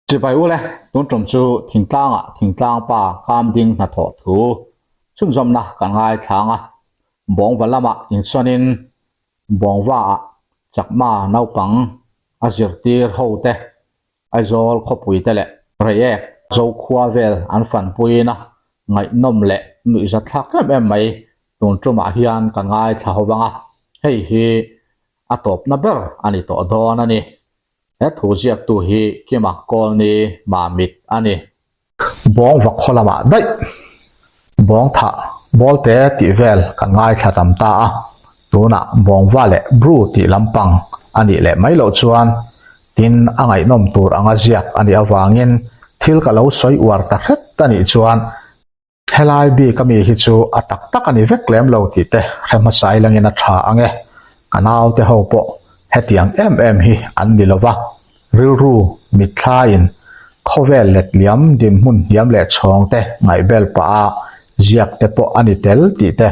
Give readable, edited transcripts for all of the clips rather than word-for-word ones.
Chibai ule, tun tum chu thingtlangah thingtlang pa kam ding hnathawh thu chhunzawmna kan ngaithlang a, Bawngva lamah insawnin Bawngvaah Chakma naupang a zirtir ho te, Aizawl khawpui te leh Reiek Zokhua vel an fanpuiin a ngaihnawm leh nuihzatthlak em em mai tun tumah hian kan ngaithla ho vang a, hei hi a tawpna ber a ni tawh dawn a ni. He thu ziaktu hi Kima Kawlni Mamit a ni. Bawng va khaw lamah daih bawng thah bawlte tih vel kan ngaithla tam ta a, tunah bawngva leh bru tih lampang a nih leh mai loh chuan tin a ngaihnawm tur anga ziak a nih avangin thil ka lo sawi uar ta hret a nih chuan Helai bik ami hi chu a tak tak a ni vek lem lo tih te hre hmasa ilangin a tha ang e. Ka naute ho pawh hetiang em em hi an ni lova, rilru mitthlaiin khawvel letliam dinhmun hniam leh chhawng te ngaihbel pah a ziak te pawh a ni tel tih te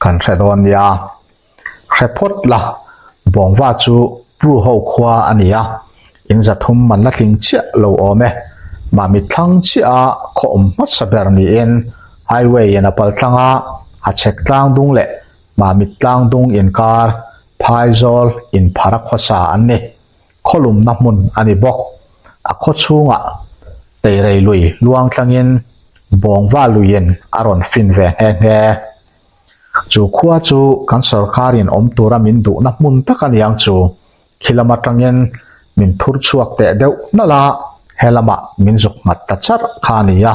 Kan hre dawn nia. Hre phawt la, Bawngva chu Pru ho khua a ni a, in zathum man la tling chiah lo awm e. Mahmi thlang chiah a khaw awm hmasa ber niin highway in a pal tlang a, a chhek tlang dung leh Mahmi tlang dung inkar Phaizawl inphar a khawsa an ni. Khawlumna hmun a ni bawk. A khaw chhungah Teirei lui luang tlangin Bawngva luiin a rawn fin ve nghe nghe. Chu khua chu kan sorkarin awm tura min duhna hmun tak a niang chu khi lam atangin min thur chhuak teh deuh nalh a, he lamah min zuk nghat ta charh kha a ni a.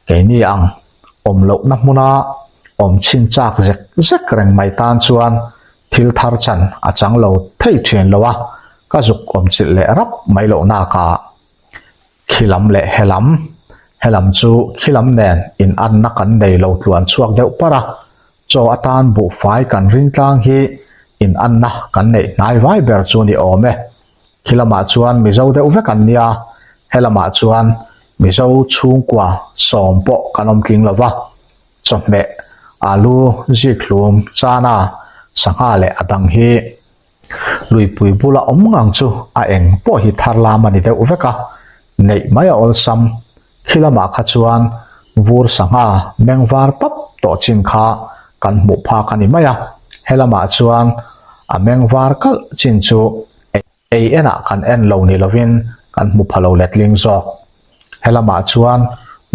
Keini ang awm lohna hmuna awm chhin chak zek zek reng mai tan chuan thil thar chan a chang lo thei thin lo a, ka zuk awm chilh leh rap mai loh nakah khi lam leh he lam, he lam chu khi lam nen in anna kan nei lo tluan chhuak deuh parh a, chaw atan buhfai kan ring tlang hi in anna kan neih hnai vai ber chu ni awm e. Khi lamah chuan Mizo deuh vek an nia, he lamah chuan Mizo chhungkua sawm pawh kan awm tling lo va, chawhmeh, alu, zikhlum, chana, sangha leh a dang hi luipui bula awm ngang chu a eng pawh hi thar lam a ni deuh vek a, neih mai a awlsam. Khi lamah kha chuan vur sangha meng var pap tawh chin kha kan hmuh phak a ni mai a, he lamah chuan a meng var kalh chin chu ei enah kan en lo ni lovin kan hmu pha lo letling zawk. He lamah chuan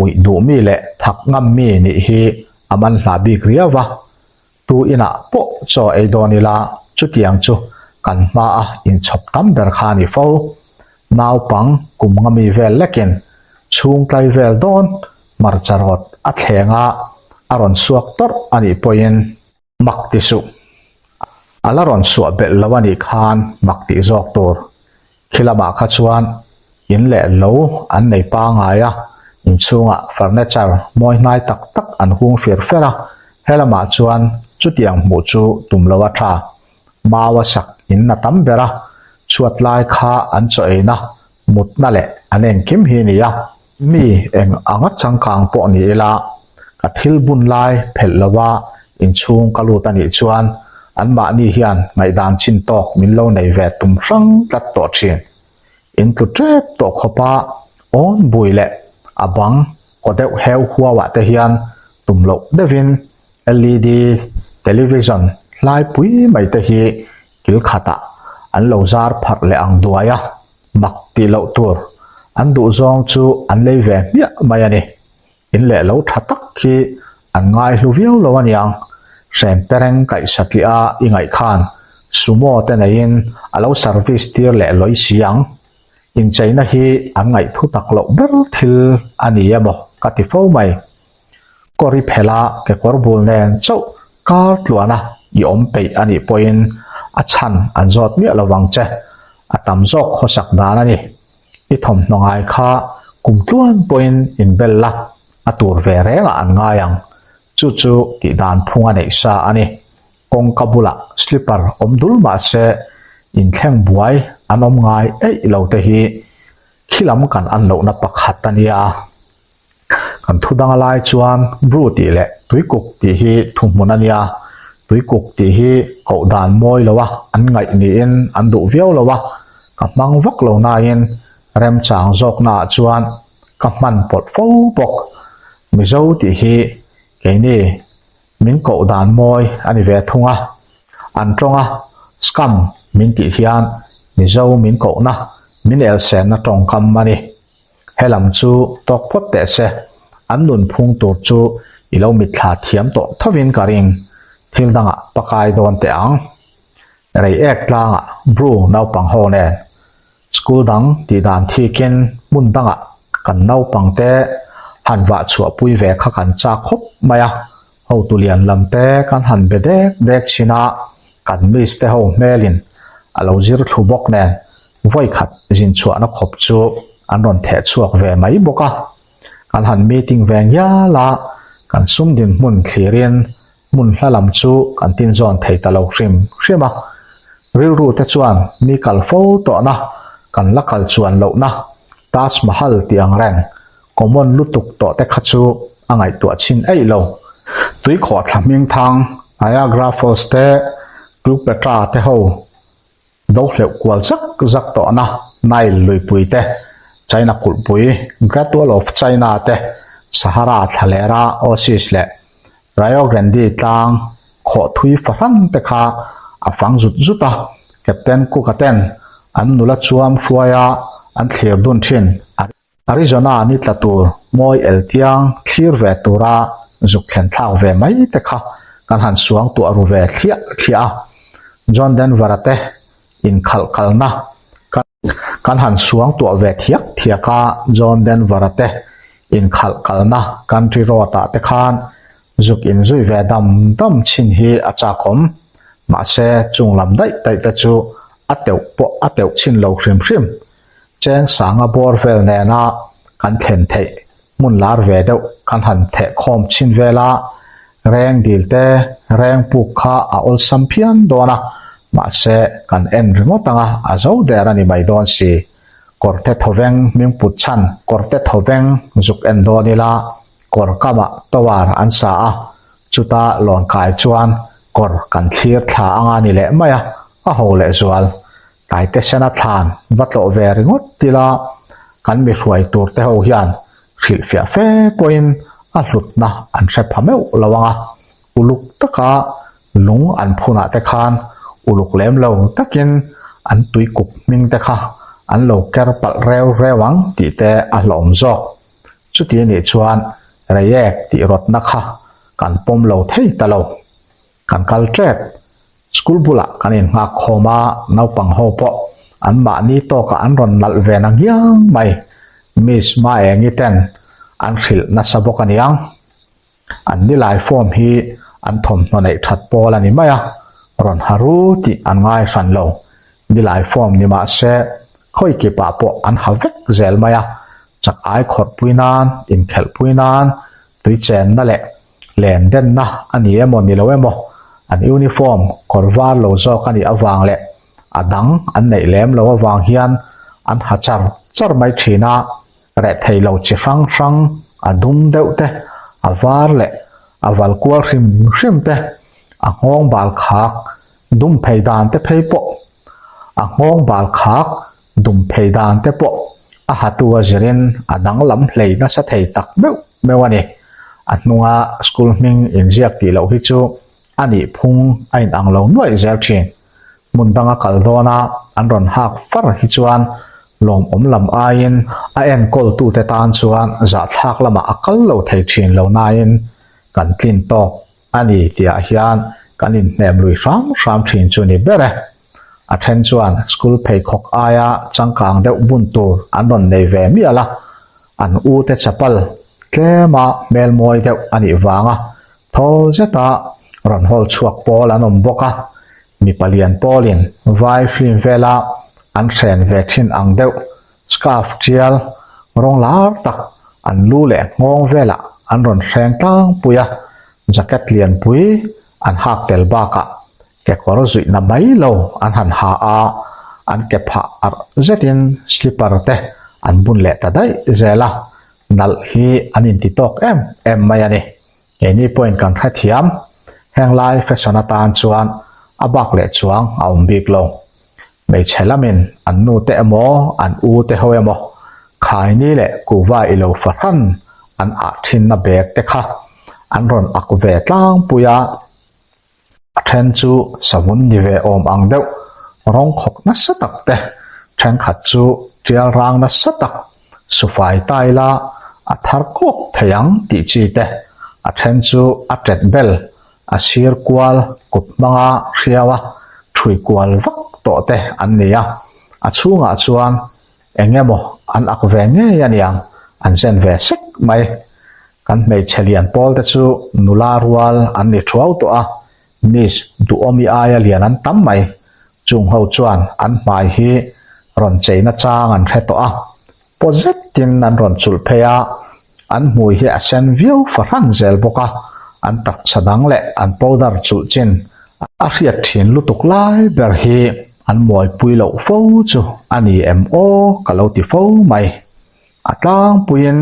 uih duh mi leh thak ngam mi nih hi a man hla bik riau va, tu inah pawh chaw ei dawn ila chutiang chu kan hmaa inchhawp tam ber kha a ni fo. Naupang kum nga mi vel lekin chhungtlai vel dawn hmarcha rawt a thleng a, a rawn suak tawrh a nih pawhin mak ti suh. A la rawn suah belh lo a nih khan mak tih zawk tur. Khi lamah kha chuan in leh lo an nei pangai a, inchhungah furniture mawi hnai tak tak an hung fir fer a, he lamah chuan chutiang hmuh chu tum lo a tha. Mau a sak in a tam ber a, chhuat lai kha an chaw eina, mutna leh an engkim hi a ni a. Mi eng anga changkang pawh ni ila, ka thil bun lai phelh lova inchhung ka lut a nih chuan anmahni hian ngaihdan chin tawk min lo nei ve tum hrang tlat tawh thin. In tlu tep tawh khawpa awn bui leh a bang kaw deuh heu huauah te hian tum loh deuhin LED television hlaipui mai te hi kil khatah an lo zar pharh leh ang duai a. Mak tih loh tur an duh zawng chu an lei ve hmiah mai a ni. In leh lo tha tak khi an ngai hlu viau lo aniang. Hren pereng kaih satliah a i ngaih khan Sumo te neiin a lo service tir leh lawi si ang. Incheina hi an ngaih thu tak loh ber thil a ni emaw ka ti fo mai. Kawr i phelh a, kekawr bul nen chauh kar tluana i awm peih a nih pawhin a chhan an zawt miah lo vang che. A tam zawk khawsak dan a ni. I thawmhnaw ngai kha kum tluan pawhin inbel la, a tur ve rengah an ngai ang. Chu chu tih dan phung a neih sa a ni. Kawngka bulah slipper awm dul mah se inthleng buai an awm ngai eih lo te hi khi lam kan an lohna pakhat a nia. Kan thu dang lai chuan Bru tih leh Tuikuk tih hi thuhmun a nia. Tuikuk tih hi koh dan mawi lo a, an ngaih niin an duh viau lo a, ka hmang vak lo nain Remchang zawknaah chuan ka hman pawlh fo bawk. Mizo tih hi keini min koh dan mawi a ni ve thung a. An tawnga scam min tih hian Mizo min kohna, min elsenna tawngkam a ni. He lam chu tawk phawt teh se, an nunphung tur chu i lo mitthla thiam tawh thovin ka ring. Thil dangah pakai dawn teh ang. Rei ek tlangah Bru naupang ho nen school dang tih dan thikin hmun dangah kan naupang te han vah chhuahpui ve kha kan chak khawp mai a, hotu lian lam te kan han be dek dek chin a, kan miss te ho hmelin a lo zir thlu bawk nen vawi khat zin chhuahna khawp chu an rawn theh chhuak ve mai bawk a. Kan han meeting ve ngial a, kan sum dinhmun thlirin Hmun hla lam chu kan tin zawn thei ta lo hrim hrim a, rilru te chuan mi kal fo tawhna, kan la kal chuan lohna, Taj Mahal tih ang reng, common lutuk tawh te kha chu a ngaihtuah chhin eih lo. Tuikhawhthla hming thang, Niagara Falls te, Cleopatra te ho Do hleuh kual zak zak tawhna Nile luipui te, China kulhpui, Great Wall of China te, Sahara thlalera Oasis leh Rio Grande tlang khawh thui fahran te kha a fang zut zut a, Captain Cook-a ten an nula chuam hruaia an thlir dun thin. Arizona ni tla tur mawi eltiang thlir ve tura zuk thlen thlak ve mai te kha kan han suang tuah ru ve thliah thliah a. John Denver-a te inkhalh kalna kan han suang tuah ve thiak thiak a, John Denver-a te inkhalh kalna country road-ah te khan zuk inzui ve dam dam chin hi a chakawm. Mahse, chung lam daih daih te chu a teuh pawh a teuh chhin lo hrim hrim. Cheng sanga bawr vel nena kan thlen theih hmun lar ve deuh kan han theh khawm chhin vel a, reng dil te reng puk kha a awlsam phian dawn a, mahse kan en ringawt anga a zo der a ni mai dawn si. Kawrte thawveng hming put chhan kawrte thawveng zuk en dawn ila kawr kamah tower an sa a, chuta lawn kai chuan kawr kan thlir thla anga ni leh mai a, a ho lehzual. Taite sena thlan va tlawh ve ringawt tila kan mi hruai tur te ho hian hrilhfiah fe pawhin a hlutna an hre pha meuh lo ang a, uluk taka lung an phunah te khan uluk lem lo takin an tuikuk hming te kha an lo ker palh reu reu ang tih te a hlawm zawk. Chuti anih chuan reiek tih rawtna kha kan pawm lo thei ta lo. Kan kal tep. School bulah kan innghak khawm a, naupang ho pawh an mahni tawkah an rawn nalh ve na ngiang mai. Miss Maengi ten an hrilh nasa bawk a niang. An nilai form hi an thawmhnaw neih that pawl a ni mai a, rawn ha ru tih an ngai hran lo. Nilai form ni mah se khawi kipah pawh an ha vek zel mai a, chak ai khawrhpui nan, inkhelhpui nan, tuichenna leh Len denna a ni emaw ni lo emaw, an uniform kawr var lo zawk a nih avang leh a dang an neih lem lo avang hian an ha char char mai thin a, reh thei lo chi hrang hrang a dum deuh te, a var leh a val kual hrim hrim te, a nghawng bal khak dum phei dan te phei pawh a nghawng bal khak dum phei dan te pawh a hatu a zirin a danglam hlei nasa thei tak meuh meuh a ni. A hnunga school hming inziak tih loh hi chu a nih phung a inang lo nuaih zel thin. Hmun danga kal dawna an rawn hak far hi chuan lawmawm lam aiin a enkawltute tan chuan zahthlak lamah a kal lo thei thin lo nain kan tlin tawk a ni tihah hian kan inhnem lui hram hram thin chu ni ber e. A then chuan school pheikhawk aia changkang deuh bun tur an rawn nei ve mial a, an u te chapal tlema hmel mawi deuh a nih vanga thawl zeta rawn hawl chhuak pawl an awm bawk a, mipa lian pawlin vai film vela an hren ve thin ang deuh scarf tial rawng lar tak an lu leh nghawng velah an rawn hreng tlangpui a, jacket lianpui an hak tel bakah Kekawr zuihna mai lo an han ha a, an ke phah arh zetin slipper te an bun leh ta daih zel a, nalh hi an inti tawk em em mai a ni. Keini pawhin kan hrethiam, heng lai fashion atan chuan a bak leh chuang a awm bik lo. Hmeichhe lamin an nu te emaw an u te ho emaw khaini leh kuhva ilo fahran an ah thinna bag te kha an rawn ak ve tlangpui a. A then chu savun ni ve awm ang deuh rawng khawk nasa tak te, thenkhat chu tial rang nasa tak, sufai taila a thar kawk thei ang tih chi te, a then chu a tet bel, a sir kual kut hmanga hriau a thui kual vak tawh te an ni a, a chhungah chuan eng emaw an ak ve ngei a niang an zen ve sek mai. Kan hmeichhe lian pawl te chu nula rual an ni thuau tawh a, Miss Duhawmi aia lian an tam mai. Chung ho chuan an hmai hi rawn cheina chang an hre tawh a, paw zetin an rawn chulh phei a, an hmui hi a sen viau fahran zel bawk a, an taksa dang leh an powder chulh chin a hriat thin lutuk lai ber hi an mawipui loh fo chu a ni em aw ka lo ti fo mai. A tlangpuiin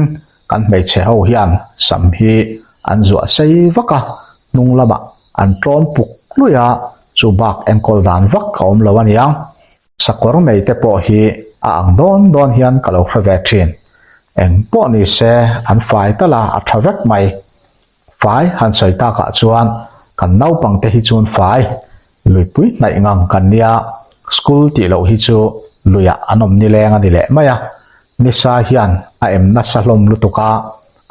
kan hmeichhe ho hian sam hi an zuah sei vak a, hnung lamah an tlawn puk luih a, chu bak enkawl dan vak a awm lo a nia. Sakawr nei te pawh hi a ang dawn dawn hian ka lo hre ve thin. Eng pawh ni se an fai tal a, a tha vek mai. Fai han sawi takah chuan kan naupang te hi chuan fai luipui hnaih ngang kan nia, school tih loh hi chu luiah an awm nileng a ni leh mai a, nisa hian a em nasa hlawm lutuk a,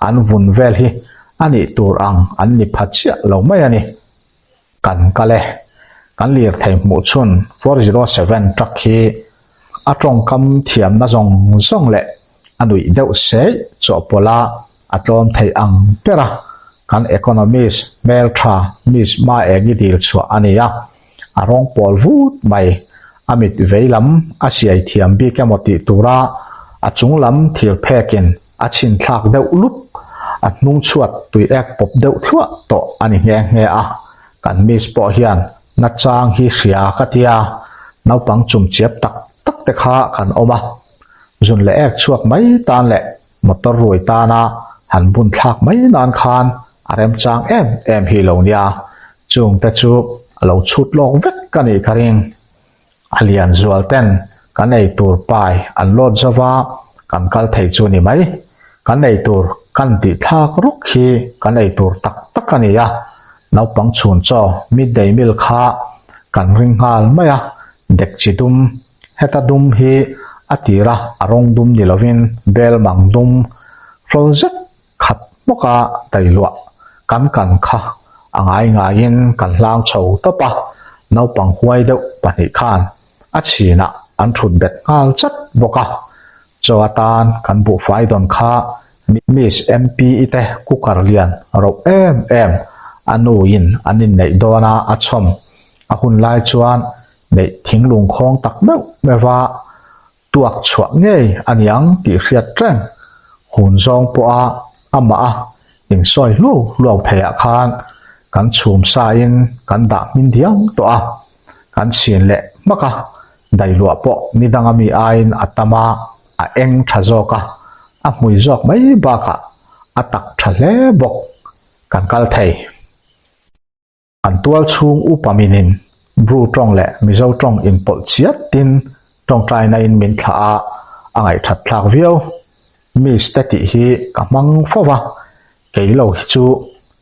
an vun vel hi a nih tur ang an ni pha chiah lo mai a ni. Kan kal e. Kan lirthei hmuh chhun 407 truck hi a tawngkam thiamna zawng zawng leh a nuih deuh seih chawhpawlh a a tlawm theih ang ber a, kan economist hmeltha Miss Maengi dil chhuah a ni a, a rawng pawl vut mai, a mit vei lam a siai thiam bik emaw tih tura a chung lam thir phekin a chhin thlak deuh lup, a hnung chhuat tui ek pawp deuh thluah tawh a ni nghe nghe a, kan Miss pawh hian nachang hi hria ka tia, naupang chumchiap tak tak te kha kan awm a, zun leh ek chhuak mai tan leh Motor rui tana han bun thlak mai nan khan a remchang em em hi lo nia, chung te chu a lo chhut lawk vek ka nih ka ring. A lian zual ten kan ei tur pai an lawt zo va, kan kal thei chu ni mai. Kan ei tur kan tih thlak ruk hi kan ei tur tak tak a ni a, naupang chhun chaw midday meal kha kan ring nghal mai a, dekchi dum Heta dum hi a tira a rawng dum ni lovin bel mang dum hrawl zet khat hmawka dailuah kan kan kha a ngai ngaiin kan hlang chho tawp a, naupang huai deuh pahnih khan a chhinah an thut bet nghal chat bawk a. Chaw atan kan buhfai dawn kha Miss MP-i te cooker lian roh em em a nuin an inneih dawna a chhawm a hun lai chuan Neih thinglung khawng tak meuh meuh va tuak chhuah ngei a niang tih hriat reng hun zawng pawha amah a insawi hlu hluau theiah khan kan chhum sain kan dah hmin diam tawh a, kan chhin leh hmak a, dailuah pawh ni danga mi aiin a tam a, a eng tha zawk a, a hmui zawk mai bakah a tak tha hle bawk kan kal thei. An tual chhung upa minin Bru tawng leh Mizo tawng inpawlh chiatin tawngtaina in min thlah a, a ngaihthat thlak viau. Miss te tih hi ka hmang fo va, kei lo hi chu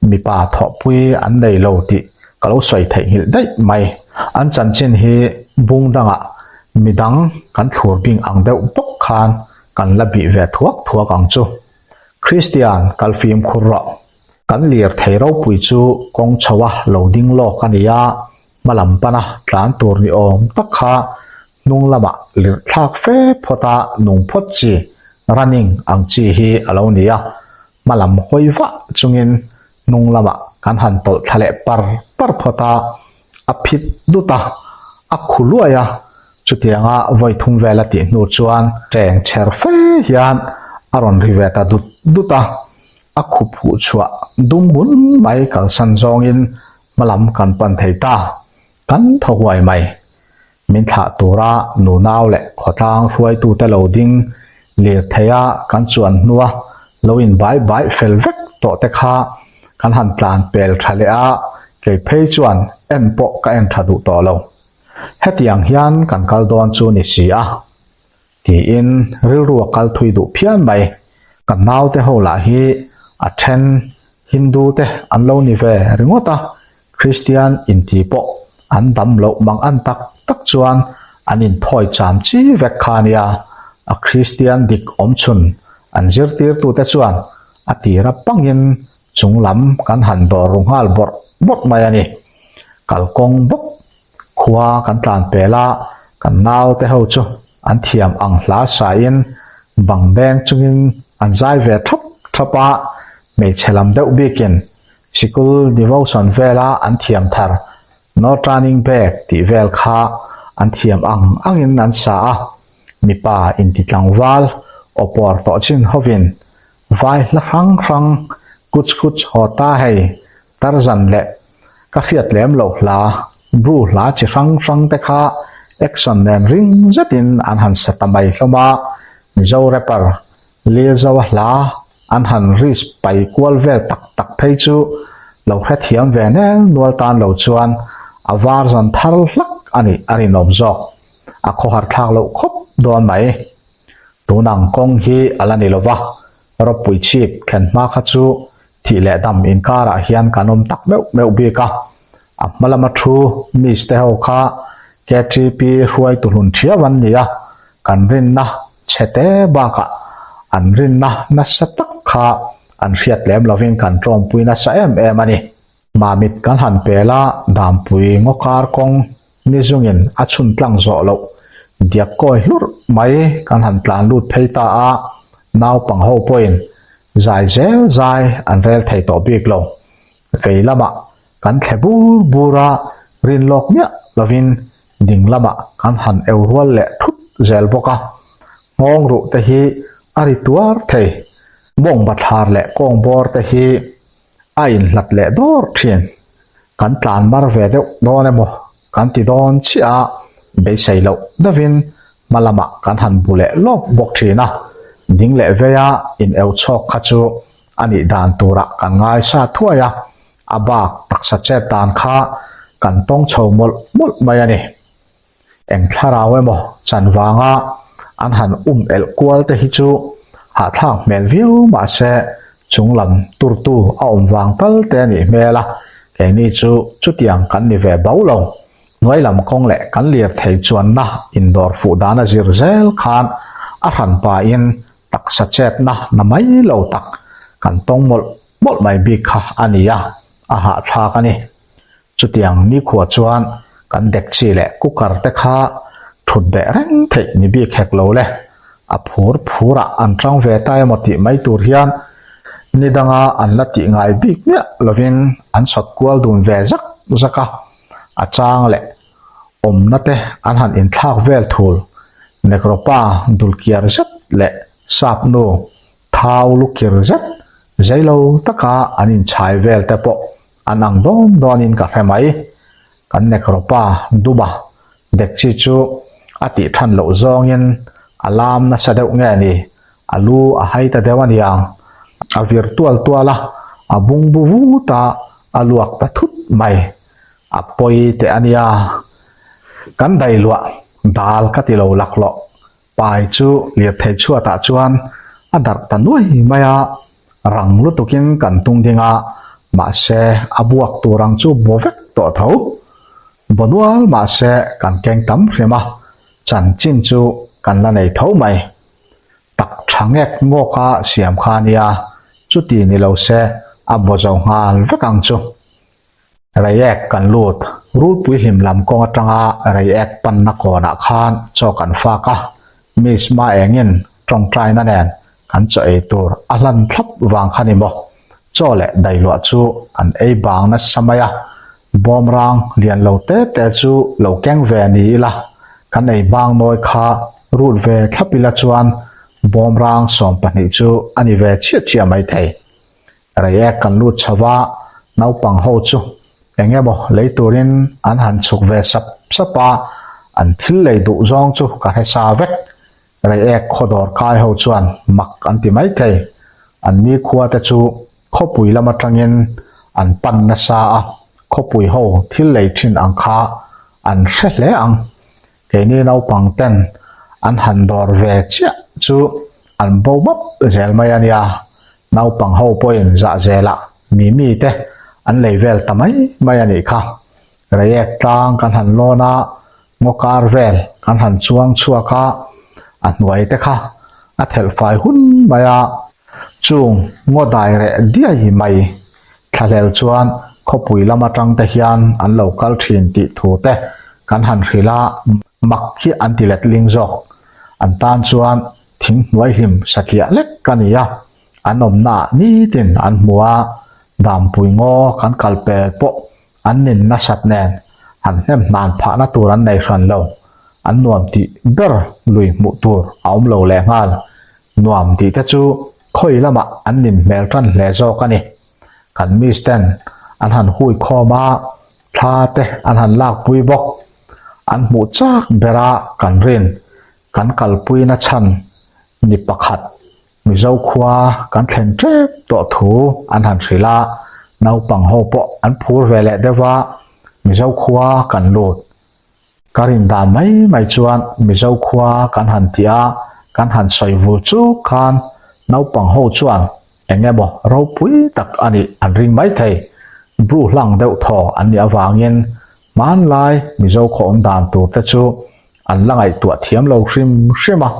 mipa thawhpui an nei lo tih ka lo sawi theihnghilh daih mai. An chanchin hi bung dangah midang kan thlur bing ang deuh bawk khan kan la bih ve thuak thuak ang chu. Kristian kal fimkhur rawh. Kan lirthei ropui chu kawng chho a lo ding lawk a ni a, hma lam pana tlan tur ni awm tak kha hnung lamah lirh thlak fe phawt a nung phawt chi, running, ang chi hi a lo ni a, hma lam hawi vah chungin hnung lamah kan han tawlh thla leh par par phawt a, a phit dut a, a khu luai a, chutianga vawi thum vel a tih hnu chuan teng chher fe hian a rawn ri ve ta dut dut a. A khup huh chhuah dum bun mai kalsan zawngin hmalam kan pan thei ta, kan thaw huai mai. Min thlah tura nunau leh khawtlang hruaitute lo ding lirtheia kan chuan hnua lo inbai bai fel vek tawh te kha kan han tlan pel tha leh a, kei phei chuan en pawh ka en tha duh tawh lo. Hetiang hian kan kal dawn chu ni si a, tiin rilru a kal thui duh phian mai. Kan naute ho lah hi a then Hindu te an lo ni ve ringawt a, Kristian inti pawh an dam loh mang an tak tak chuan an inthawi cham chi vek kha a nia. A Kristian dik awmchhun an zirtirtute chuan a tira pangin Chung lam kan han dawr ru nghal bawrh bawrh mai a ni. Kalkawng bawk khua kan tlan pel a, kan naute ho chu an thiam ang hla sain bang beng chungin an zai ve thap thap a, hmeichhe lam deuh bikin sikul devotion vela an thiam thar No Turning Back tih vel kha an thiam ang angin an sa a, mipa inti tlangval aw pawr tawh chin hovin Vai hla hrang hrang kuch kuch haw ta hei, Tarzan leh ka hriat lem loh hla, Bru hla chi hrang hrang te kha action nen ring zetin an han sa ta mai hlawm a, Mizo rapper Lilzoa hla an han risk pai kual vel tak tak phei chu lo hrethiam ve nel nual tan lo chuan a var zan thar hlak a nih a rinawm zawk, a khawhar thlak loh khawp dawn mai. Tunang kawng hi a la ni lova, ropui chhip thlen hma kha chu thih leh dam inkarah hian kan awm tak meuh meuh bik a. A hma lama thu miss te ho kha KTP hruaitu hlun thiau an ni a, kan rinna chhe te bakah an rinna nasa tak kha an hriat lem lovin kan tawmpui nasa em em a ni. Mamit kan han pel a, Dampui ngawkar kawng ni zungin a chhun tlang zawh loh diak kawi hlurh mai kan han tlan lut phei ta a, naupang ho pawhin zai zel zai an rel thei tawh bik lo. Vei lamah kan thle bur bur a, rin lawk miah lovin ding lamah kan han eu rual leh thut zel bawk a, nghawng ruh te hi a ri tuar thei. Mawng bathlar leh kawng bawr te hi a inhlat leh dawr thin. Kan tlan mar ve deuh dawn emaw kan ti dawn chiah a, beisei loh deuhin hma lamah kan han bu leh lawk bawk thin a, ding leh veia in eu chhawk kha chu a nih dan turah kan ngaisa thuai a, a bak taksa chet dan kha kan tawng chho mawlh mawlh mai a ni. Eng thlarau emaw chan vanga an han um elh kual te hi chu hahthlak hmel viau mahse chunglam turtu a awm vang tal te a nih hmel a, keini chu chutiang kan ni ve bo lo. Hnuai lam kawng leh kan lirthei chuanna indawr fuh dan a zir zel khan a hran pahin taksa chetna na mai lo tak kan tawng mawlh mawlh mai bik kha a ni a, a hahthlak a ni. Chutiang nikhua chuan kan dekchi leh cooker te kha thut beh reng theih ni bik hek lo le. A phur phurah an tang ve ta emaw tih mai tur hian ni danga an la tih ngai bik miah lovin an sawt kual dun ve zak zak a, a chang leh awmna te an han inthlak vel thul. Nekropa dulkiar zet leh sap nu thau lukir zet zeilo taka an inchhai vel te pawh An ang dawn dawnin ka hre mai. Kan Nekropa Duba dekchi chu a tih than loh zawngin a lam nasa deuh nge ni, a lu a hai ta deuh a niang. A vir tual tual a, a bungbu vut a, a luak ta thut mai. A pawi teh a nia. Kan dailuah dal ka ti lo laklawh. Pai chu lirthei chhuatah chuan a darh ta nuai mai a, rang lutukin kan tung ding a, mahse a buak tur ang chu bo vek tawh tho. Bo nual mahse kan keng tam hrim a, chanchin chu kan la nei tho mai. Tak tha ngek ngawk a siam kha a nia, chuti ni lo se a bo zo nghal vek ang chu. Reiek kan lut. Rulpui hlim lam kawng atanga Reiek panna kawnah khan chaw kan fak a, Miss Ma engin tawngtaina nen kan chaw ei tur a hlan thlap vang kha ni maw? Chaw leh dailuah chu kan ei bang nasa mai a, bawmrang lian lo te te chu lo keng ve ni ila, kan ei bang nawi kha rut ve thlap ila chuan bawmrang 12 chu a ni ve chiah chiah maithei. Reiek kan lut chho va, naupang ho chu eng emaw lei turin an han chhuk ve sap sap a, an thil lei duh zawng chu ka hre sa vek. Reiek khaw dawr kai ho chuan mak an ti maithei. An ni khua te chu khawpui lam atangin an pan nasa a, khawpui ho thil lei thin ang kha. an hre hle ang. Keini naupang ten an han dawr ve chiah chu an bo map zel mai a nia. Naupang ho pawhin zah zelah mi mi te an lei vel ta mai mai a nih kha. Reiek tlang kan han lawn a, ngaw kar vel kan han chuang chhuak a, a hnuai te kha a thelh fai hun mai a. Chung ngaw dai reh diai mai thlahlel chuan khawpui lam atang te hian an lo kal thin tih thu te kan han hrilh a, mak hi an ti letling zawk. An tan chuan thing hnuai hlim satliah lek ka ni a, an awmnaah nitin an hmu a, dampui ngaw kan kal pel pawh an nin nasat nen han hnem hnan phahna tur an nei hran lo, an nuam tih ber lui hmuh tur a awm lo lehnghal. Nuam tih te chu khawi lamah an nin hmel tan hle zawk a ni. Kan miss ten an han hui khawm a, thla te an han lakpui bawk. An hmuh chak bera kan rin kan kalpuina chhan ni pakhat Mizo khua kan thlen tep tawh thu an han hrilh a, naupang ho pawh an phur ve leh deuh a, Mizo khua kan lut. Ka rin dan mai mai chuan Mizo khua kan han tih a, kan han sawi vul chuk khan naupang ho chuan eng emaw ropui tak a nih an ring mai thei. Bru hlang deuh thaw an nih avangin hmanlai Mizo khaw awm dan tur te chu an la ngaihtuah thiam lo hrim hrim a,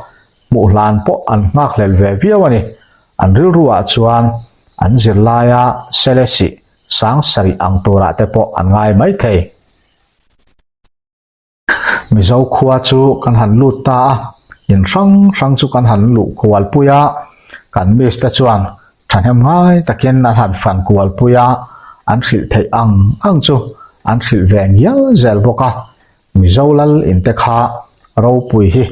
hmuh hlan pawh an nghakhlel ve viau a ni. An rilru ah chuan an zirlaia Selesih sang sarih ang turah te pawh an ngai mai thei. Mizo khua chu kan han lut ta a, in hrang hrang chu kan han luh kual pui a, kan miss te chuan thahnem ngai takin an han fan kual pui a, an hrilh theih ang ang chu an hrilh ve ngial zel bawk a, Mizo lal in te kha ropui hi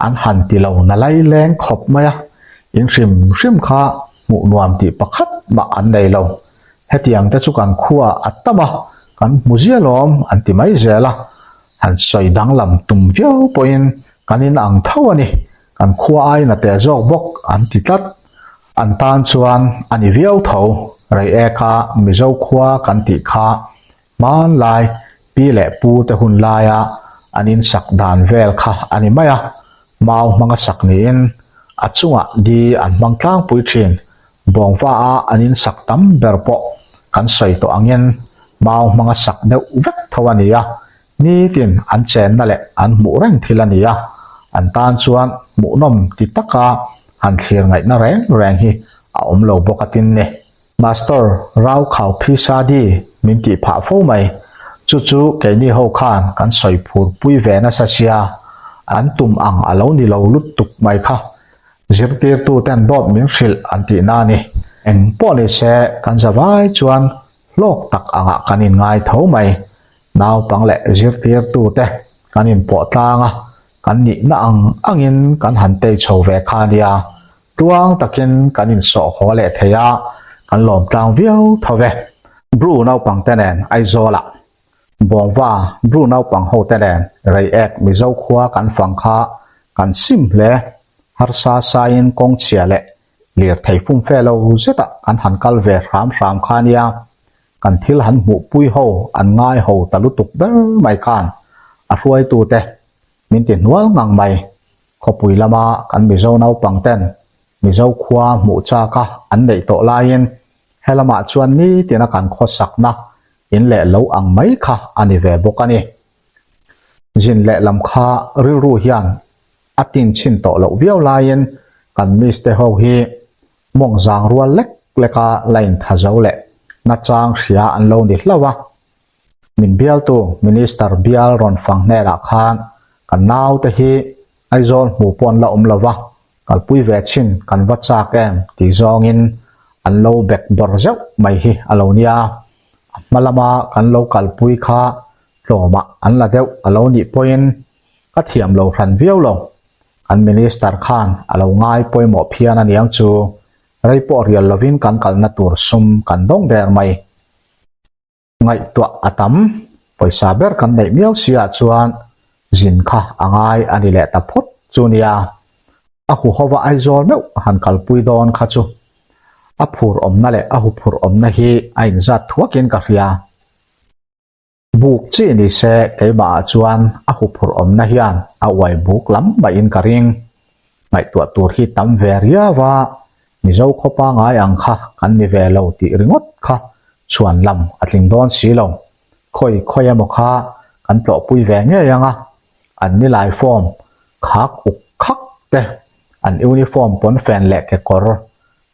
an han ti lo na lai leng khawp mai a, in hrim hrim kha hmuh nuam tih pakhat mah an nei lo. Hetiang te chu kan khua a tam a, kan hmu zia lawm an ti mai zel a, han sawi danglam tum viau pawhin kan in ang tho a ni, kan khua aiin a teh zawk bawk an ti tlat. An tan chuan a ni viau tho, Reiek a Mizo khua kan tih kha hmanlai pi leh pu te hun laia an insak dan vel kha a ni mai a, mau hmanga sak niin a chungah di an hmang tlangpui thin. Bawngva a an insak tam ber pawh kan sawi tawh angin mau hmanga sak deuh vek tho a ni a, nitin an chenna leh an hmuh reng thil a ni a, an tan chuan hmuhnawm ti taka han thlir ngaihna reng reng hi a awm lo bawk a tin ni. Master Rau Khau Phi Sa Di min tih phah fo mai. Chu chu keini ho khan kan sawi phur pui ve nasa sia, an tum ang a lo ni lo lutuk mai kha. Zirtirtu ten dawt min hrilh an tih na ni. Eng pawh ni se kan zavai chuan hlawk tak angah kan inngai tho mai. Naupang leh zirtirtu te kan inpawh tlang a, kan nihna ang angin kan han tei chho ve kha nia. Tluang takin kan insawh haw leh thei a, kan lawm tlang viau tho ve. Bru naupang te nen Aizawlah Bawngva Bru naupang ho te nen Reiek Mizo khua kan fang kha kan sim hle. Harsa saiin kawng chhia leh lirthei fumfe lo zetah kan han kal ve hram hram kha nia. Kan thil han hmuhpui ho an ngai ho ta lutuk ber mai khan a hruaitute min ti hnual ngang mai. Khawpui lama kan Mizo naupang ten Mizo khua hmuh chaka an neih tawh laiin helamah chuan nitina kan khawsakna in leh lo ang mai kha a ni ve bawk a ni. Zin leh lam kha rilru hian a tin chhin tawh loh viau laiin kan miss te ho hi mawng zang rual lek leka la intha zo leh nachang hria an lo ni hlauh a. Min bialtu Minister bial rawn fang hnenah khan kan naute hi Aizawl hmuh pawh an la awm lo va, kalpui ve chhin kan va chak em tih zawngin an lo bek bawr zeuh mai hi a lo nia. A hma lama kan lo kalpui kha tlawmah an la deuh a lo nih pawhin ka thiam lo hran viau lo. Kan Minister khan a lo ngai pawimawh phian aniang chu rei pawh rial lovin kan kalna tur sum kan dawng der mai. Ngaihtuah a tam, pawisa ber kan neih miau si ah chuan zin kha a ngai a ni leh ta phawt chu nia. A huhova Aizawl meuh han kalpui dawn kha chu a phur awmna leh a huphurh awmna hi a inzat thuakin ka hria. Buk chi ni se keimahah chuan a huphurh awmna hian a uai buk lam maiin ka ring. Ngaihtuah tur hi tam ve riau a, Mizo khaw pangai ang kha kan ni ve lo tih ringawt kha chhuan lam a tling dawn si lo. Khawi khawi emaw kha kan tlawhpui ve ngei ang a, an nilai form khak uk khak te, an uniform pawnfen leh kekawr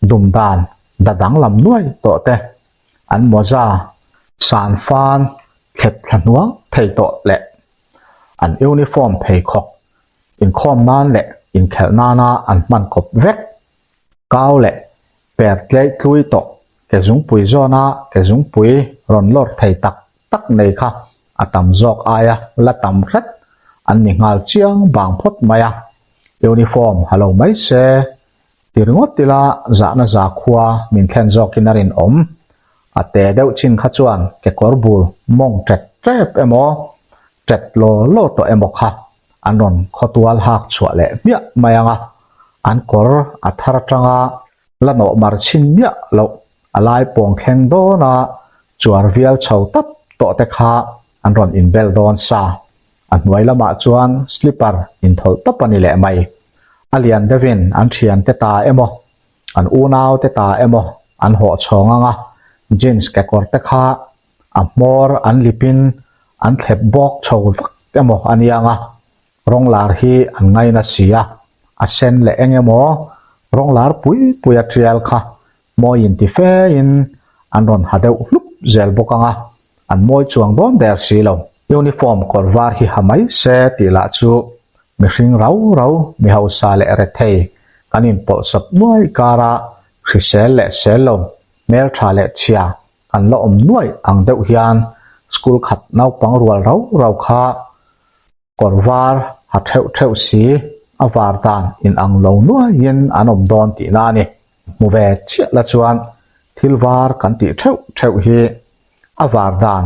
dum dan da danglam nuai tawh te, an mawza san fan thlep thla hnuang thei tawh leh an uniform pheikhawk inkhawm nan leh inkhelh nana an hman kawp vek kau leh per tleih tlui tawh ke zungpui zawna ke zungpui rawn lawr thei tak tak nei kha a tam zawk aia la tam hret an ni nghal chiang vang phawt mai a, uniform ha lo mai se Ti ringawt ila zahna zakhua min thlen zawkin a rinawm. A te deuh chin kha chuan kekawr bul mawng ṭet ṭep emaw, ṭet law law tawh emaw kha an rawn khawtual hak chhuah leh hmiah mai ang a, an kawr a thar atanga la nawh mar chhin miah loh a lai pawng thleng dawna chuar vial chho tap tawh te kha an rawn inbel dawn sa. A hnuai lamah chuan slipper inthawlh tawp a ni leh mai. A lian deuhin an thiante ta emaw, an unaute ta emaw an hawh chhawng ang a, jeans kekawr te kha a hmawr an lipin an thlep bawk chho vak emaw a nia ang a, rawng lar hi an ngaina si a, a sen leh eng emaw rawng lar pui pui a tial kha Mawi inti fein an rawn ha deuh hlup zel bawk ang a, an mawi chuang dawn der si lo. Uniform kawr var hi ha mai se tih lah chu mihring rau rau, mi hausa leh rethei kan inpawlhsawp nuai kara hrisel leh sel lo, hmeltha leh chhia kan la awm nuai ang deuh hian school khat naupang rual rau rau kha Kawr var ha theuh theuh si, a var dan in ang lo nuaiin an awm dawn tihna a ni. Hmu ve chiah la chuan thil var kan tih theuh theuh hi a var dan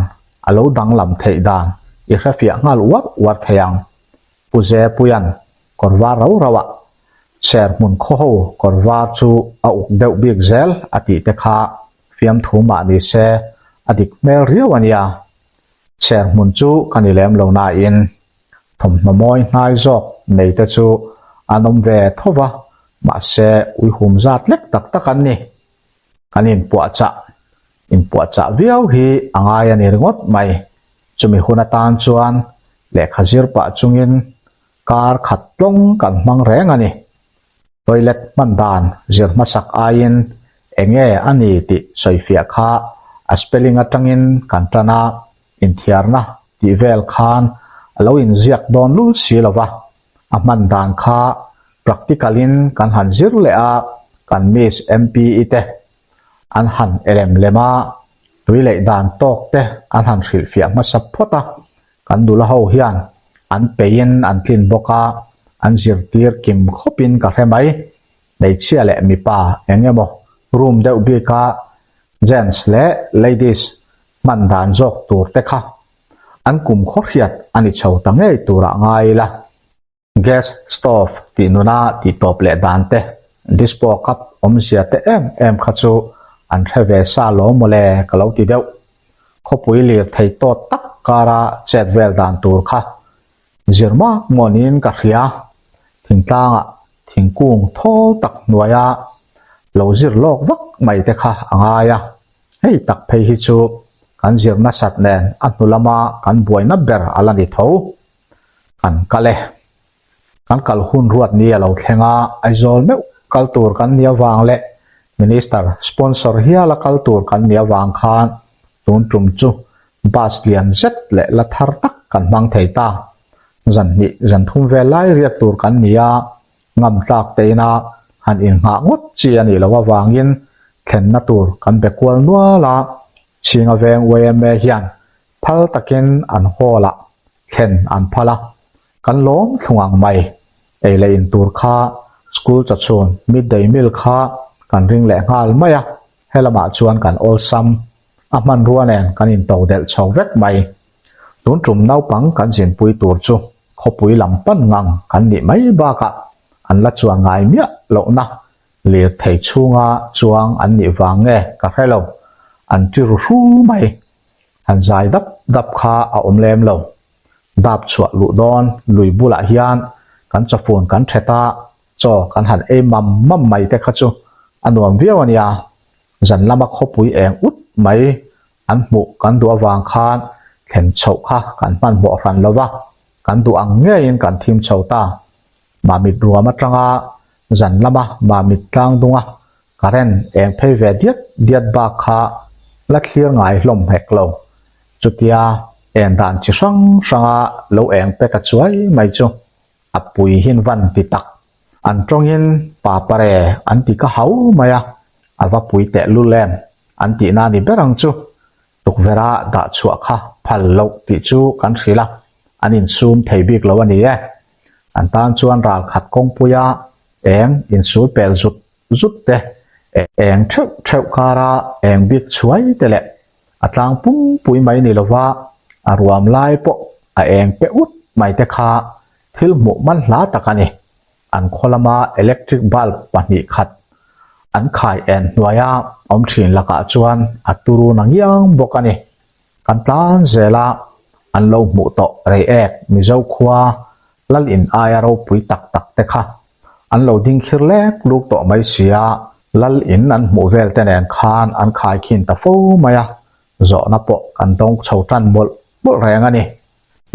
a lo danglam theih dan i hrefiah nghal uar uar thei ang. Pu Zepuia'n kawr var rau rauah ser hmun khaw ho kawr var chu a uk deuh bik zel a tih te kha fiamthu mah ni se a dik hmel riau a nia. Chher hmun chu ka ni lem lo nain thawmhnaw mawi hnai zawk nei te chu an awm ve tho va, mahse uihum zat lek tak tak an ni. Kan inpuahchah inpuahchah viau hi a ngai a ni ringawt mai. Chumi hun atan chuan lehkha zir pah chungin kar khat tlawng kan hmang reng a ni. Toilet hman dan zir hmasak aiin enge a ni tih sawifiah kha a spelling atangin kan tan a, inthiarna tih vel khan a lo inziak dawn lul si lo va, a hman dan kha practical in kan han zir leh a, kan Miss MPE te an han elem lem a, tui leih dan tawk te an han hrilhfiah hmasa phawt a, Kan nula ho hian an peiin an tlin bawk a, an zirtir kim khawpin ka hre mai. Hmeichhia leh mipa eng emaw room deuh bika gents leh ladies hman dan zawk tur te kha an kum khaw hriat a ni chho ta ngei turah ngai ila. Gas stove tih nuna tih tawp leh dan te, dispo cup awmzia te em em kha chu an hre ve sa lo mawle ka lo ti deuh. Khawpui lir thei tawt tak kara chet vel dan tur kha zir mak mawnin ka hria. Thingtlangah thingkung thawl tak hnuaia lo zir lawk vak mai te kha a ngai a. Hei tak phei hi chu kan zir nasat nen a hnu lama kan buaina ber a la ni tho. Kan kal e. Kan kal hun ruat ni a lo thleng a, Aizawl meuh kal tur kan nih avang leh Minister sponsor hiala kal tur kan nih avang khan tun tum chu bus lian zet leh la thar tak kan hmang thei ta. Zan hnih zan thum vel lai riak tur kan ni a, ngam tlak teina han innghah ngawt chi a nih loh avangin thlenna tur kan be kual nual a, Chhinga veng yma hian phal takin an hall ah thlen an phal a, kan lawm thlung ang mai. Ei leh in tur kha school chawchhun midday meal kha kan ring leh nghal mai a, helamah chuan kan awlsam a hmanrua nen kan in to delh chho vek mai. Tun tum naupang kan zinpui tur chu khawpui lam pan ngang kan nih mai bakah an la chuan ngai miah lohna lirthei chhunga chuang an nih vang nge ka hre lo, an ti ru hru mai. Han zai dap dap kha a awm lem lo. Dap chhuah luh dawn lui bulah hian kan chawfun kan thet a, chaw kan han ei mam mam mai te kha chu a nuam viau a nia. Zan lama khawpui eng ut mai an hmuh kan duh avang khan thlen chhoh kha kan hmanhmawh hran lo va, kan duh ang ngeiin kan thim chho ta. Mamit ruam atanga zan lama Mamit tlang dunga current eng phei ve diat diat bak kha la thlir ngai hlawm hek lo. Chutia eng dan chi hrang hranga lo eng pe ta chuai mai chu a pui hin van ti tak. An tawngin pa pare an ti ka hau mai a, a va pui teh lul em an tihna ni ber ang chu. Tukverha dah chhuah kha phal loh tih chu kan hrilh a, an insum thei bik lo a ni e. An tan chuan ral khat kawngpuia eng insul pel zut zut te, eng theuh theuh kara eng bik chhuai te leh a tlang pumpui mai ni lova a ruam lai pawh a eng pe ut mai te kha thil hmuh man hla tak a ni. An khaw lama electric bulb 2 khat an khai en hnuaia awm thin lakah chuan a turu na ngiang bawk a ni. Kan tlan zela an lo hmuh tawh rei ek Mizo khua lal in aia ropui tak tak te kha an lo ding khir lek luk tawh mai sia, lal in an hmuh vel te nen khan an khai khin ta fo mai a, zawhna pawh kan dawng chho tan mawlh mawlh reng a ni.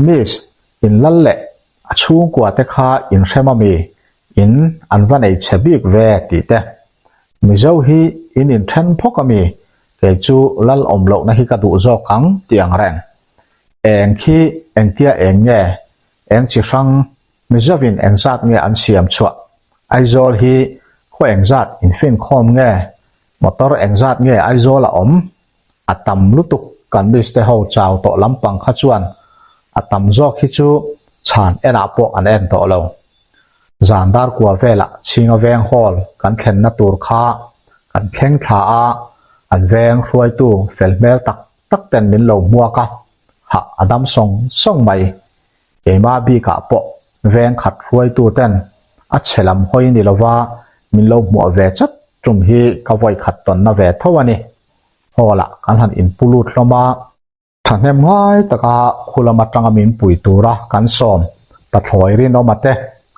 Miss, in lal leh a chhungkua te kha in hrem a mi, in an va nei chhe bik ve tih te. Mizo hi in inthen phawk a mi, kei chu lal awm lohna hi ka duh zawk ang tih ang reng. Eng khi engtia eng nge, eng chi hrang Mizovin engzat nge an siam chhuah? Aizawl hi khaw engzat infinkhawm nge? Motor engzat nge Aizawl a awm? A tam lutuk kan miss te ho chau tawh lampang kha chuan a tam zawk hi chu chhan enah pawh an en tawh lo. Zan dar kua velah Chhinga Veng Hall kan thlenna tur kha kan thleng thla a, an veng hruaitu fel hmel tak tak ten min lo hmuak a, hah a dam sawng sawng mai. Keimah bikah pawh veng khat hruaitu ten a chhe lam hawi ni lova min lo hmuah ve chat tum hi ka vawi khat tawnna ve tho a ni. Hall ah kan han inpu lut hlawm a, thahnem ngai taka khu lam atanga min pui tura kan sawm pathlawi rinawma te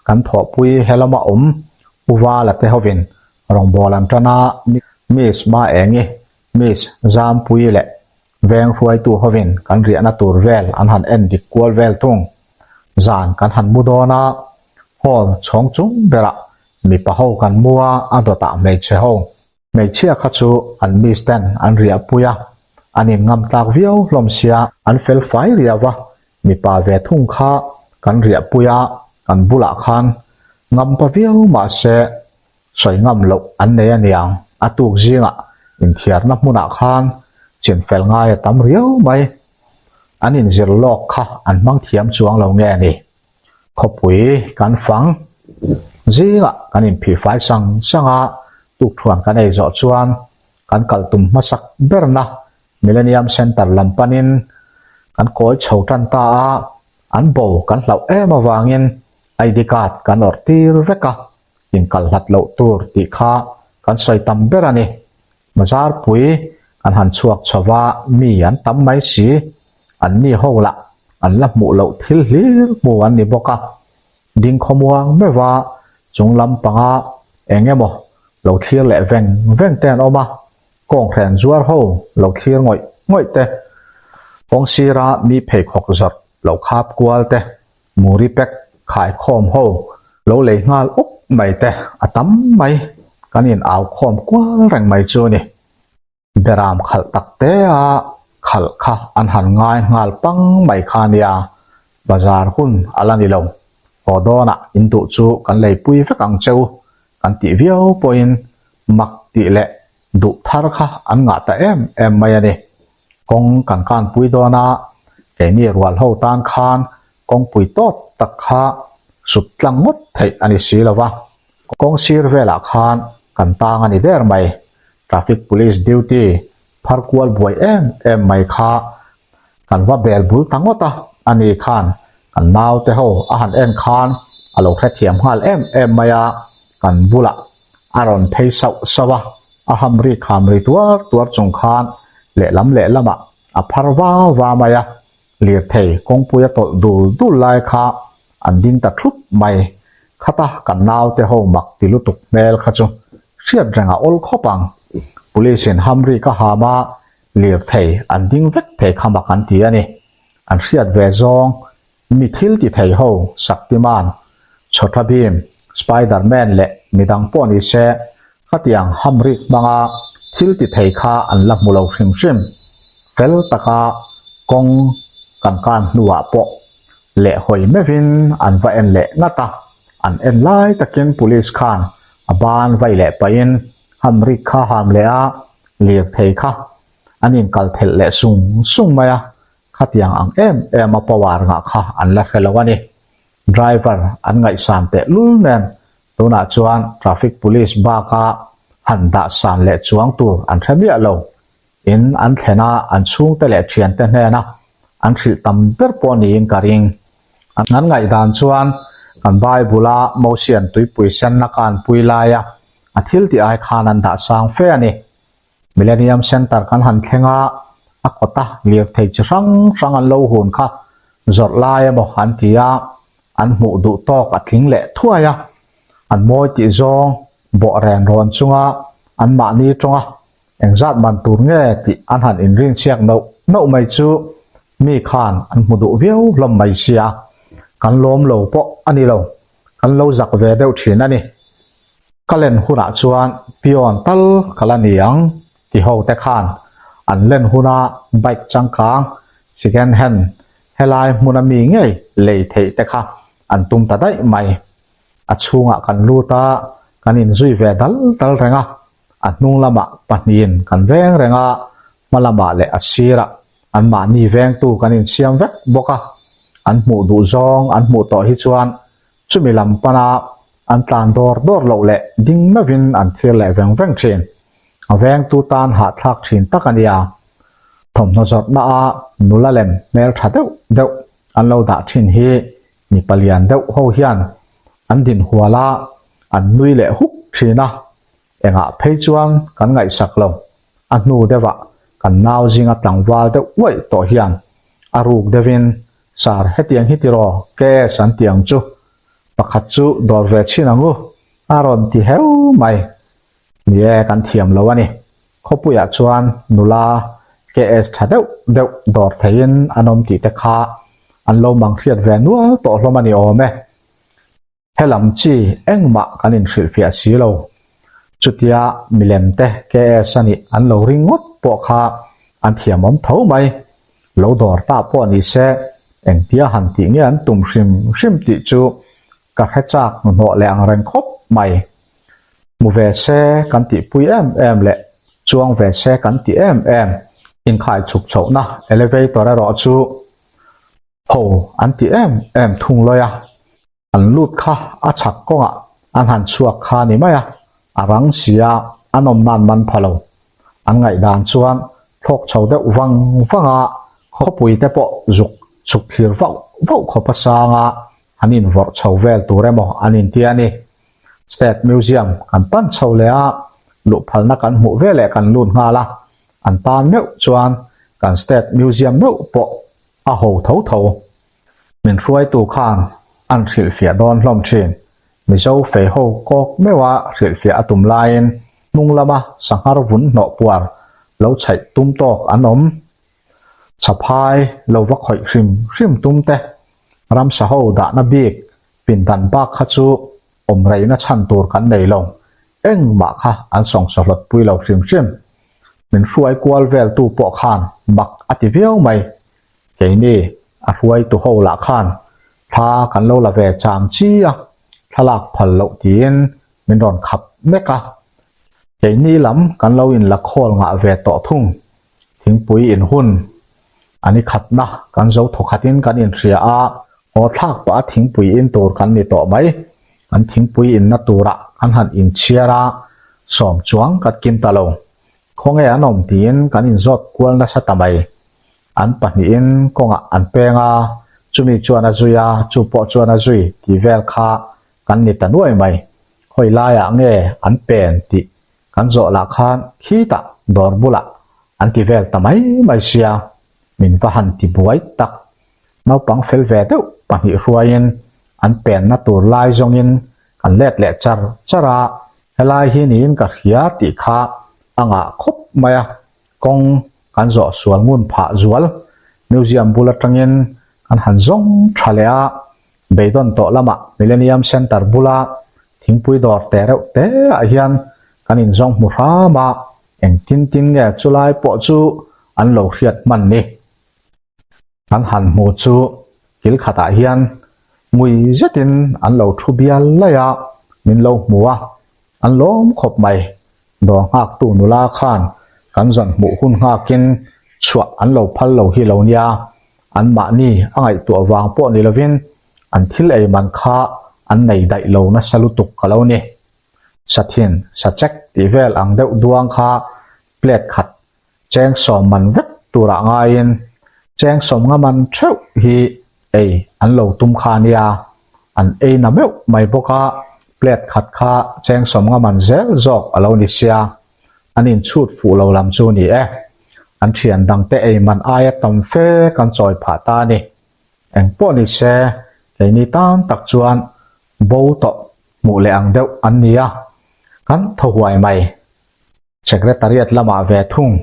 kan thawhpui he lama awm U Vala te hovin rawngbâwl an tan a, Miss Maengi, Miss Zampuii leh Veng hruaitu hovin kan riahna tur vel an han en dik kual vel thung. Zan kan han mu dawn a, hall chhawng chung berah mipa ho kan mu a, a dawtah hmeichhe ho. Hmeichhia kha chu an miss ten an riahpui a, an inngam tlak viau hlawm sia, an fel fai riau va, mipa ve thung kha kan riahpui a, kan bulah khan ngampa viau mahse Sawi ngam loh an nei a niang, a tuk zingah inthiarna hmunah khan chin fel ngai a tam riau mai. An inzir lawk kha an hmang thiam chuang lo nge ni? Khawpui kan fang zingah kan inphihfai sang sang a, tukthuan kan ei zawh chuan kan kal tum hmasak berna Millennium Centre lam panin kan kawi chho tan ta a, an bo kan hlauh em avangin ID card kan awrh tir vek a. Inkal hlat loh tur tih kha kan sawi tam ber a ni. Bazarpui kan han chhuak chho va, mi an tam mai si. An ni ho lah an la hmuh loh thil hlir hmu an ni bawk a. Ding khawmuang meuh a, chung lam panga eng emaw lo thlir leh veng veng te an awm a, kawnghren zuar ho lo thlir ngawih ngawih te, kawng sira mi pheikhawk zawrh lo khap kual te, Muri pack khaikhawm ho lo lei nghal up mai te a tam mai, kan in au khawm kual reng mai chu a ni. Beram khalh tak te a khalh kha an han ngai nghal pang mai kha nia, bazar hun a la ni lo. Haw dawnah in duh chu kan leipui vek ang cheu kan tih viau pawhin mak tih leh duh thar kha an ngah ta em em mai a ni. Kawng kan kanpui dawn a, keini rual ho tan khan kawngpui tawt tak kha sut tlang ngawt theih a ni si lo va, kawng sir velah khan kan tang a ni der mai. Traffic Police duty phar kual buai em em mai kha kan va bel bul ta ngawt a, ani khan kan naute ho a han en khan a lo hrethiam nghal em em mai a, kan bulah a rawn phei sauh sauh a. A ham ri kham ri tuar tuar chung khan lehlam lehlamah a phar va va mai a, lirthei kawngpui a tawlh dul dul lai kha an ding ta thut mai. Khata kan naute ho mak ti lutuk hmel kha chu hriat reng a awl khawp ang. Police in hamri ka ham a, lirthei an ding vek thei kha mak an ti a ni. An hriat ve zawng Mi thil ti thei ho Shaktiman, Chhota Bhim, Spiderman leh midang pawh ni se, khatiang hamrik hmanga thil ti thei kha an la hmu lo hrim hrim. Fel taka kawng kan kan hnuah pawh leh hawi meuhin an va en leh ngat a, an en lai takin police khan a ban vai leh pahin hamrik kha ham leh a, lirthei kha an inkal thelh leh sung sung mai a, Khatiang ang em em a power ngah kha an la hre lo a ni. Driver an ngaihsan teh lul nen tunah chuan traffic police baka han dah san leh chuang tur an hre miah lo. In an thlen a an chhungte leh thiante hnena an hrilh tam ber pawh niin ka ring. An ngaihdan chuan kan Bible a Mosian tuipui senna ka an pui laia a thil tih ai khan an dah sang fe a ni. Millennium Centre kan han thleng a, a kawta lirthei chi hrang hrang an lo hun kha zawrh lai emaw an ti a, an hmuh duh tawk a tling leh thuai a, an mawi tih zawng bawh ren rawn chunga anmahni tawnga engzat man tur nge tih an han inrinchhiak nauh nauh mai chu mi khan an hmu duh viau hlawm mai sia, kan lawm lo pawh a ni lo, kan lo zak ve deuh thin a ni. Ka len hunah chuan peon tal ka la ni ang ti ho te khan an len huna bike changkang second hand helai hmuna mi ngei lei theih te kha an tum ta daih mai. A chhungah kan lut a, kan inzui ve dal dal reng a, a hnung lamah pahnihin kan veng reng a, hma lamah leh a sirah anmahni vengtu kan insiam vek bawk a, an hmuh duh zawng an hmuh tawh hi chuan Chumi lam pana an tlan dawr dawr loh leh ding meuhin an thlir leh veng veng thin. A vengtu tan hahthlak thin tak a nia. Thawmhnaw zawrhna a nula lem hmel tha deuh deuh an lo dah thin hi mi palian deuh ho hian an dinhual a, an nui leh huk thin a. Engah phei chuan kan ngaihsak lo. A hnu deuhah kan nau zinga tlangval deuh uaih tawh hian a ruk deuhin Sir, hetiang hi tiraw KS an ti ang chu. Pakhat chu dawr ve chhin ang u, a rawn ti heu mai. Ni e, kan thiam lo a ni. Khawpuiah chuan nula KS tha deuh deuh dawr theihin an awm tih te kha an lo mang hriat ve nual tawh hlawm a ni awm e. Helam chi engmah kan inhrilhfiah si lo. Chutia milem te KS a nih an lo ring ngawt pawh kha an thiamawm tho mai. Lo dawr ta pawh ni se engtia han tih nge an tum hrim hrim tih chu ka hre chak hnuhnawh leh ang reng khawp mai. Hmu ve se kan tihpui em em leh chuang ve se kan ti em em. Inkhai chhuk chhohna elevator erawh chu Ho an ti em em thung lawi a, an lut kha a chhak kawngah an han chhuak kha ni mai a, a rang si a, an awm nan man pha lo. An ngaihdan chuan thlawk chho deuh vang vang a, khawpui te pawh zuk chhuk thlir vauh vauh khawp a sang a, an invawrh chho vel tur emaw an inti a ni. State Museum kan pan chho leh a, luhphalna kan hmuh veleh kan lut nghal a, an tan meuh chuan kan State Museum meuh pawh A ho tho tho. Min hruaitu khan an hrilhfiah dawn hlawm thin. Mizo fei ho kawk meuha hrilhfiah a tum laiin hnung lama sanghar vun hnawh puar lo chhaih tum tawk an awm. Chaphai lo va khawih hrim hrim tum te, ramsa ho dahna bik pindan bak kha chu awm reina chhan tur kan nei lo. Engmah kha an sawngsaw hlawt pui lo hrim hrim. Min hruai kual vel tu pawh khan mak a ti viau mai. Keini a hruaitu ho lah khan thla kan lo la ve cham chi a, thlalak phal loh tiin min rawn khap nek a. Keini lam kan lo inla khawl ngah ve tawh thung. Thingpui inhun a ni khatna kan zo thawkhatin kan inhria a, haw thlak pah a thingpui in tur kan ni tawh mai. Kan thingpui inna turah kan han inchhiar a, sawm chuang kan kim ta lo. Khawnge an awm tiin kan inzawt kual nasa ta mai. An pahnihin kawngah an peng a, chumi chuan a zui a, chu pawh chuan a zui tih vel kha kan ni ta nuai mai. Khawi laiah nge an pen tih kan zawh lah khan khitah dawr bulah an ti vel ta mai mai sia. Min va han ti buai tak. Naupang fel ve deuh pahnih hruaiin an penna tur lai zawngin kan let leh char char a, helai hi niin ka hria tih kha a ngah khawp mai a, kawng kan zawh sual ngun phah zual. Museum bul atangin kan han zawng tha leh a, beidawn tawh lamah Millennium Centre bula thingpui dawr te reuh te ah hian kan inzawng hmu hram a, engtin tin nge chulai pawh chu an lo hriat hman ni. Kan han hmu chu kil khatah hian ngui zetin an lo thu bial laih a, min lo hmu a, an lawm khawp mai. Dawr nghaktu nula khan kan zawn hmuh hun nghakin chhuah an lo phal lo hi lo nia, anmahni a ngaihtuah vang pawh ni lovin an thil ei man kha an nei daih lo nasa lutuk ka lo ni. Sathin, sachek tih vel ang deuh duang kha plate khat Cheng sawm man vek turah ngaiin cheng sawm nga man theuh hi ei an lo tum kha nia, an ei na meuh mai bawk a, plate khat kha cheng sawm nga man zel zawk a lo ni sia, an inchhut fuh lo lam chu ni e. An thian dangte ei man aia tam fe kan chawi phah ta a ni. Engpawh ni se, keini tan tak chuan bo tawh hmuh leh ang deuh an ni a, kan thaw huai mai. Secretariat lamah ve thung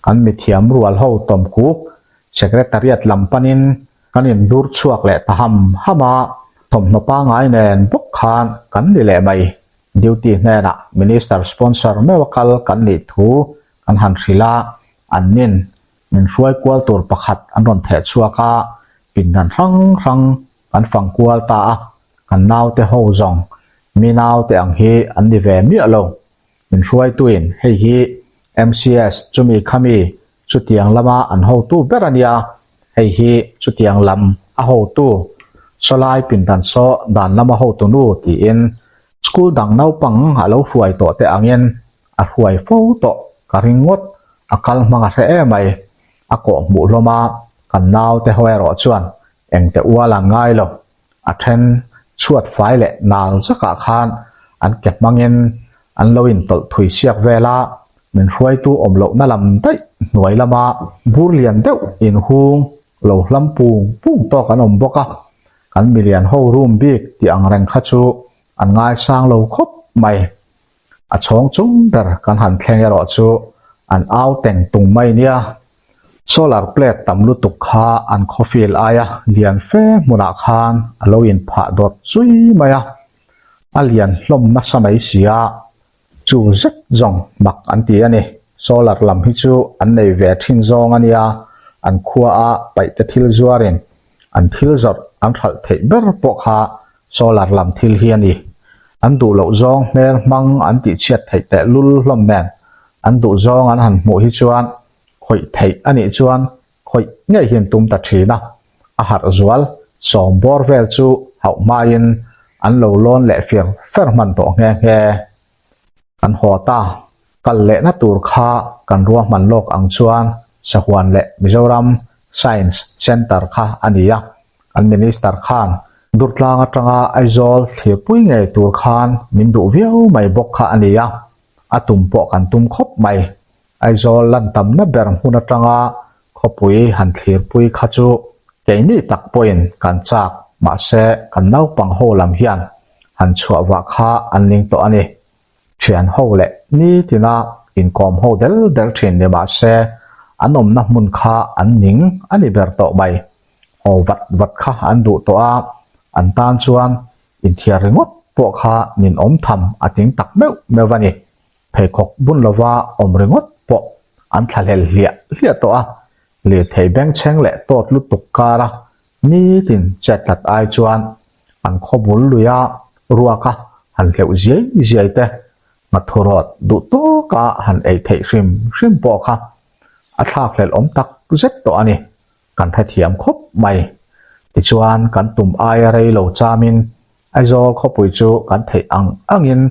kan mithiam rual ho tawm kuk Secretariat lam panin kan indur chhuak leh ta ham ham a, thawmhnaw pangngai nen bawk khan kan ni leh mai. Duty hnenah Minister sponsor meuha kal kan nih thu kan han hrilh a, an nin min hruai kual tur pakhat an rawn theh chhuak a, pindan hrang hrang kan fang kual ta a, kan naute ho zawng mi naute ang hi an ni ve miah lo. Min hruaituin hei hi MCS chumi khami chutiang lama an hotu ber a nia, hei hi chutiang lam a hotu, sawlai pindan saw dan lama hotu nu tiin school dang naupang a lo hruai tawh te angin a hruai fo tawh ka ring ngawt, a kal hmang a hre emai, a kawh hmuh hlawm a, kan naute ho erawh chuan engte ual an ngai lo. A then chhuat fai leh nal zakah khan an ke hmangin an lo intawlh thui siak vel a, min hruaitu awm lohna lam daih hnuai lama bur lian deuh inhung lo hlam pung pung tawk an awm bawk a, kan milian ho room bik tih ang reng kha chu an ngaisang lo khawp mai. A chhawng chung ber kan han thleng erawh chu an au teng tung mai nia. Solar plate tam lutuk kha an khawfil aia lian fe hmunah khan a lo inphah dawt zui mai a, a lian hlawm nasa mai si a, chu zet zawng mak an ti a ni. Solar lam hi chu an nei ve thin zawng a nia, an khua a paihte thil zuarin an thil zawrh an hralh theih ber pawh kha Solar lam thil hi a ni. An duh loh zawng hmel hmang an tih chhiat theih teh lul hlawm nen an duh zawng an han hmuh hi chuan khawih theih a nih chuan khawih ngei hi an tum ta thin a. A harh zual sawm bawr vel chu hauh hmain an lo lawn leh fir fer hman tawh nghe nghe. Kan haw ta. Kal lehna tur kha kan ruahman lawk ang chuan Sahuan leh Mizoram Science Centre kha a ni a. Kan Minister khan Durtlang atanga Aizawl thlirpui ngei tur khan min duh viau mai bawk kha a ni a. A tum pawh kan tum khawp mai. Aizawl lan tamna ber hmun atanga khawpui han thlirpui kha chu keini tak pawhin kan chak mahse kan naupang ho lam hian han chhuah vah kha an ning tawh a ni. Thian ho leh nitina inkawm ho del del thin ni mahse an awmna hmun kha an ning a ni ber tawh mai. Haw vat vat kha an duh tawh a, an tan chuan inthiar ringawt pawh kha ninawm tham a tling tak meuh meuh a ni. Pheikhawk bun lova awm ringawt pawh an thlahlel hliah hliah tawh a, lirthei bengchheng leh tawt lutuk kara nitin chet tlat ai chuan an khaw bul luia ruaka han hleuh ziai ziai te, nghathurawt duh tawka han ei theih hrim hrim pawh kha a thlakhlelh awm tak zet tawh a ni. Kan hrethiam khawp mai. Tichuan kan tum aia rei lo chamin Aizawl khawpui chu kan theih ang angin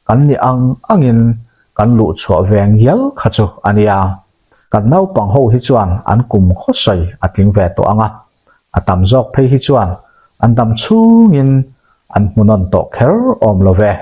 Kan ni ang angin kan luh chhuah ve ngial kha chu a nia. Kan naupang ho hi chuan an kum khawsawi a tling ve tawh ang a, a tam zawk phei hi chuan an dam chhungin an hmuhnawn tawh kher awm lo ve.